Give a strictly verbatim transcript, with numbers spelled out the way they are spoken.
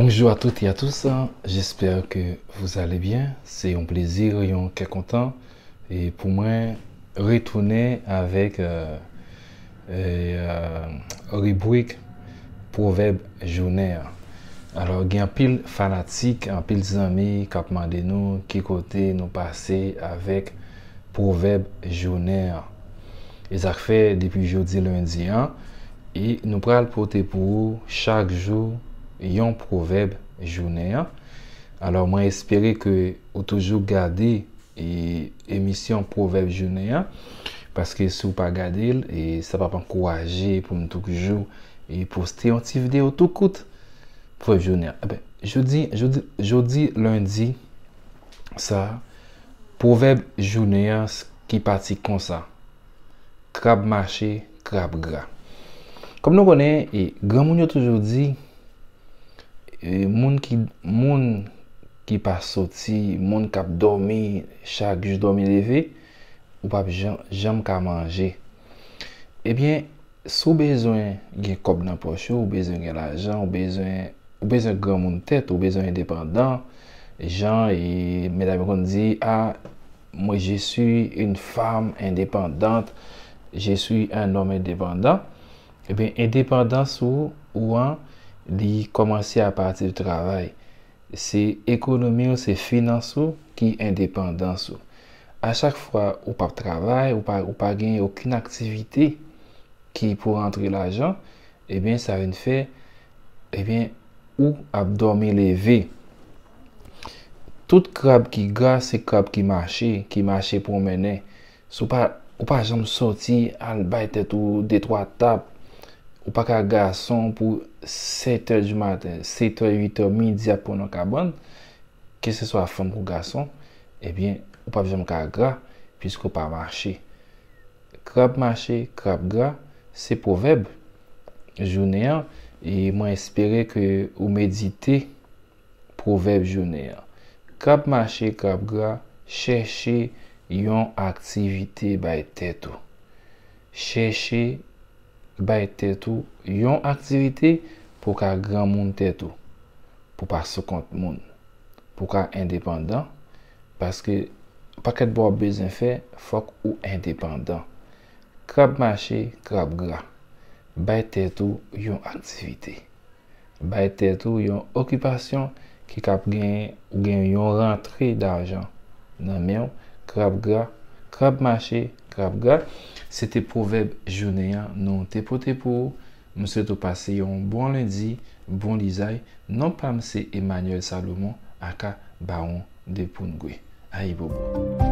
Bonjour à toutes et à tous, j'espère que vous allez bien. C'est un plaisir, yon kè kontan, e pou mwen retounen avèk euh, euh, ribrik pwovèb jounen an. Alò, gen anpil fanatik, anpil zanmi k ap mande nou ki kote nou pase avèk pwovèb jounen an. E sa k fè depi jodi lendi an, e nou pral pote pou ou chak jou yon pwovèb jounen an. Alò, mwen espere ke ou toujou gade e, emisyon pwovèb jounen an, paske si w pa gade l, e, sa p ap ankouraje pou m toujou e poste yon ti videyo tou kout pwovèb jounen an. Eben, jodi, jodi, jodi lendi sa, pwovèb jounen an ki pati konsa: krab mache, krab gra. Kòm nou konnen, e, granmoun yo toujou di, e, moun ki, moun ki pa soti, moun k ap dòmi, chak jou dòmi leve, ou p ap jan, janm ka manje. Ebyen, si w bezwen gen kòb nan pòch ou, ou bezwen gen lajan, ou bezwen, ou bezwen granmoun tèt, ou bezwen endepandan, jan e medam yo konn di, ah, moi, je suis une femme indépendante, je suis un homme indépendant. Ebyen, endepandans ou, ou an, li kòmanse apati de travay. Se ekonomi w, se finans ou ki endepandans ou. A chak fwa ou p ap travay, ou pa, ou pa gen okenn aktivite ki pou rantre lajan, ebyen, sa vin fè, ebyen, ou ap dòmi leve. Tout krab ki gra, se krab ki mache, ki mache pwonmennen. Si w pa, ou pa janm soti, al bay tèt ou de twa tap, ou pa ka gason pou sèt è di maten, sèt è, uit è, midi ap pran nan kabann, keseswa fanm kou gason, ebyen, ou p ap janm ka gra, piske w pa mache. Krab mache, krab gra, se pwovèb jounen an, e mwen espere ke ou medite pwovèb jounen an. Krab mache, krab gra, chèche yon aktivite bay tèt ou. Chèche bay tèt ou yon aktivite pou w ka granmoun tèt ou, pou w pa sou kont moun, pou w ka endepandan, paske pakèt bagay w ap bezwen fè, fòk ou endepandan. Krab mache, krab gra. Bay tèt ou yon aktivite. Bay tèt ou yon okipasyon ki kab gen, ou gen yon rantre dajan nan men w. Krab gra, krab mache, krab gra. Se te pwovèb jounen an nou te pote pou ou. M swete w pase yon bon lendi, bon lizay. Non pa m se Emmanuel Salomon, aka Bawon de Poungwe. Ayibobo.